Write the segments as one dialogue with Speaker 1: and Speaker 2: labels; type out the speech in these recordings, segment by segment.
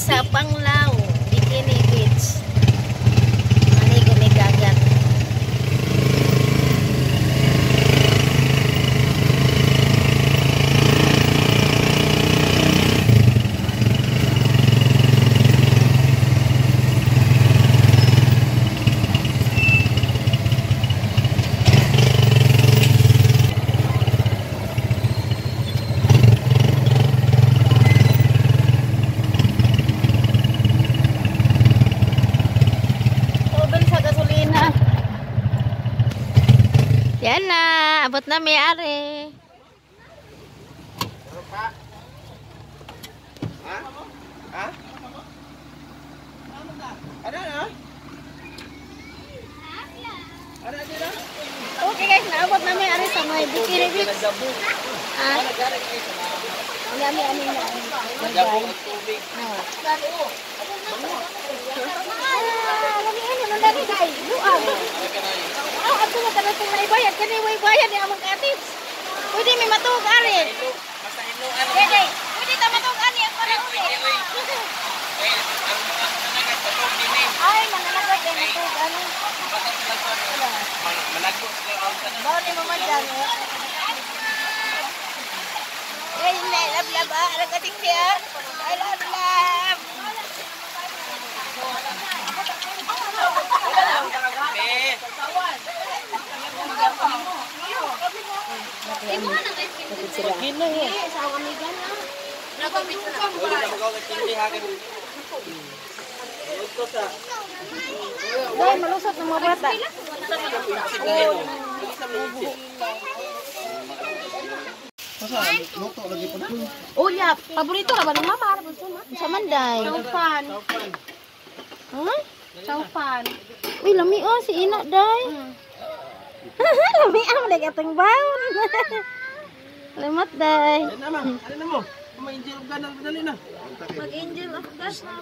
Speaker 1: Sa Panglao, Bikini Beach. Maligo may dagat. Sa gasolina. Yan na, abot na may ari.
Speaker 2: Ha? Ha? Ano na? Ano na?
Speaker 1: Okay guys, naabot na may ari sa may Bikini Beach. Ah. Ani ani na.
Speaker 2: Nagabong tubig.
Speaker 1: Ah. Lami ano nang dali kay. Luag. Ah, ato na tanan tong naibayad kani way bayad ni among katis. Pwede may matuog ari.
Speaker 2: Basta inuan.
Speaker 1: Pwede. Pwede ta matuog ani ang para uli.
Speaker 2: Eh, ang mga mananagat patog din eh.
Speaker 1: Ay, mananagat kay matuog ani.
Speaker 2: Basta sila sa managbo sila ang sa.
Speaker 1: Bao ni mama dyan. Ay, love love ah. Alam ka siya. I love love. Dahil malusot ng mga bata. Uya, paborito ra ba ng mama? Sa manday.
Speaker 3: Chowpan.
Speaker 1: Huh?
Speaker 3: Chowpan.
Speaker 1: Uy, lami oh, si Ina, day. Lami ang like atong baon. Salamat, day.
Speaker 2: Ano na, ano na mo? Ma-angel of God na dali na.
Speaker 3: Mag-angel of God na.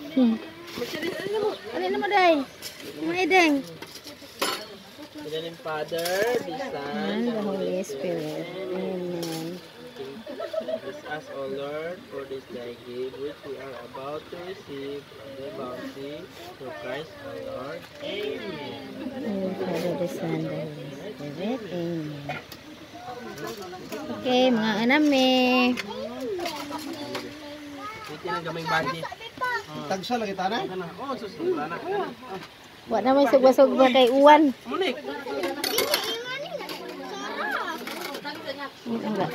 Speaker 1: Ano na mo, day? Mga ideng.
Speaker 2: In the name Father, the Son,
Speaker 1: And the Holy Spirit. Amen.
Speaker 2: Bless us, O Lord, for this thy gift which we are about to receive from thy bounty through Christ our Lord. Amen.
Speaker 1: In the Father, the Son, the Holy Spirit. Amen. Okay, mga anami.
Speaker 2: Ito na gamay body.
Speaker 4: Tagsa lagi tanay.
Speaker 2: Oh, sus, wala na.
Speaker 1: Wa na may sugba-sugba kay uwan.
Speaker 2: Munik.
Speaker 1: Enggak.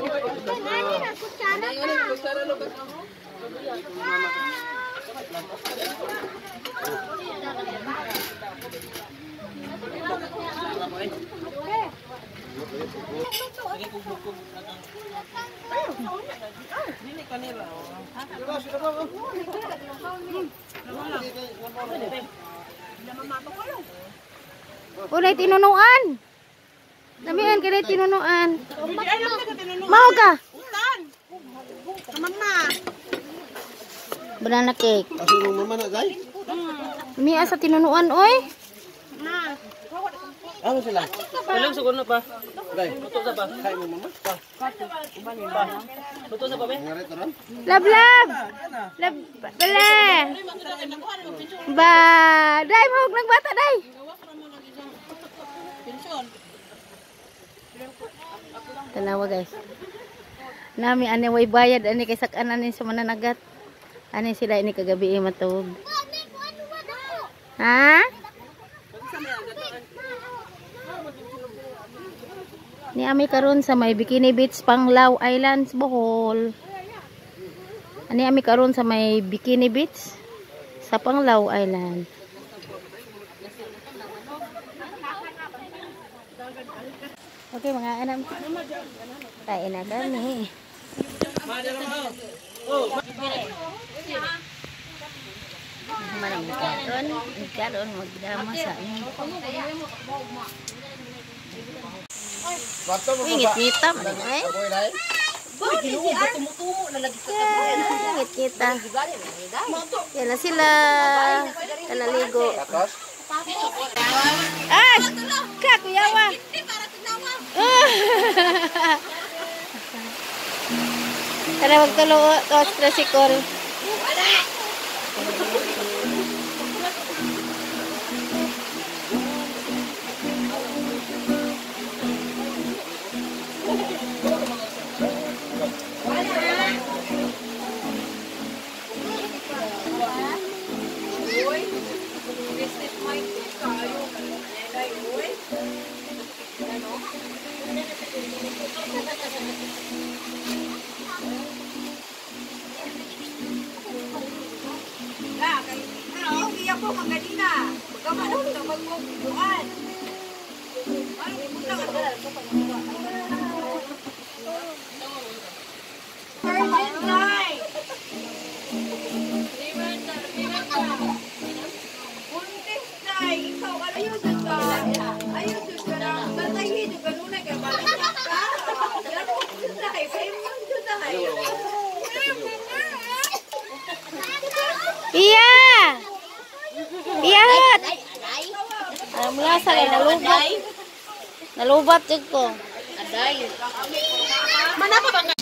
Speaker 1: Unay tinunuan. Lamian kay tinunuan. Mau ka? Banana cake.
Speaker 4: Kasi mo mama na day.
Speaker 1: Mia sa tinunuan oy.
Speaker 4: Ano sila?
Speaker 2: Walang sugod na pa.
Speaker 4: Day.
Speaker 2: Luto sa pa.
Speaker 4: Kay mo mama.
Speaker 2: Pa. Luto sa pa be.
Speaker 4: Ngari taron.
Speaker 1: Love love. Love bala. Ba, dai mahog ng bata dai. Tanawa guys. Nami ani way bayad ani kay sak-an ani sa mananagat. Ani sila ini kagabi matuog. Ha? Ni ami karon sa may Bikini Beach, Panglao Islands, Bohol. Ani ami karon sa may Bikini Beach sa Panglao Island. Okay mga anak. Kain na kami. Manang karon magdama sa inyo. Uy, ngit-ngita man ay. Ngit-ngita. Yan na sila. Kalaligo. Ay! Kakuyawa! Tara magtulo, tapos tricycle. Iya. Iya. Mula sa nalubat. Nalubat jud ko.
Speaker 3: Aday. Manapa ba nga?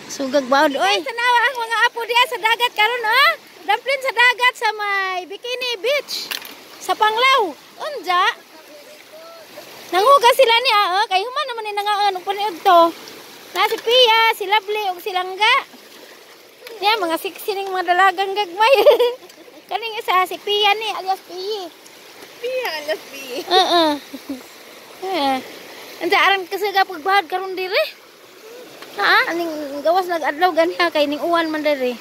Speaker 1: Sugag baod oy. Tanawa ang mga apo diya sa dagat karon ah. Damplin sa dagat sa may Bikini Beach sa Panglao. Unja. Nanguga sila ni ah, kay human naman ni nangaan og paniud to. Na si Pia, si Lovely ug si Langga. Niya mga sexy ning mga dalagang gagmay. Kaning isa si Pia ni alias Piyi.
Speaker 3: Pia alias Piyi.
Speaker 1: Oo. Unja aran kasuga pagbahad karon dire. Ha, aning gawas nag-adlaw ganiha kay ning uwan man diri.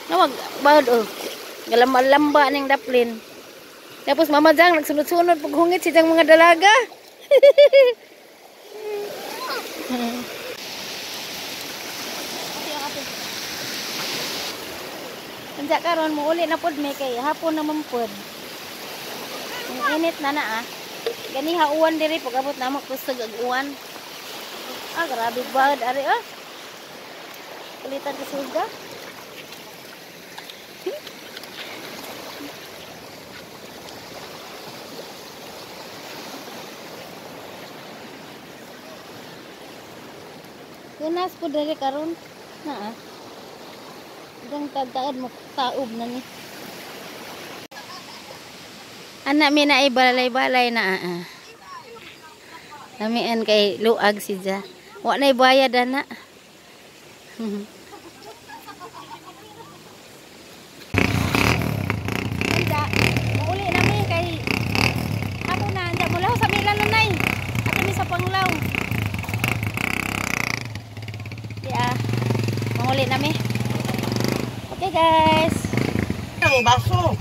Speaker 1: Nawag bahod oh. Galamba-lamba ning daplin. Tapos mama jang nagsunod-sunod paghungit si jang mga dalaga. Unsa karon mo uli na pod mi kay hapon naman pod. Ang init na na ah. Ganiha uwan diri pag abot namo kusog ag uwan. Ah, grabe bahod ari ah. Kulitan ka suga. Kunas po diri karon. Na ah. Gang tagtaad mo taob na ni. Ana mi na balay-balay na ah. Lamian kay luag si Ja. Wa nay bayad ana. Anja, muuli na mi kay ako na anja mula sa Milan nanay. Ato mi sa Panglao. Yeah. Manguli na mi. Okay guys.
Speaker 4: Ang baso.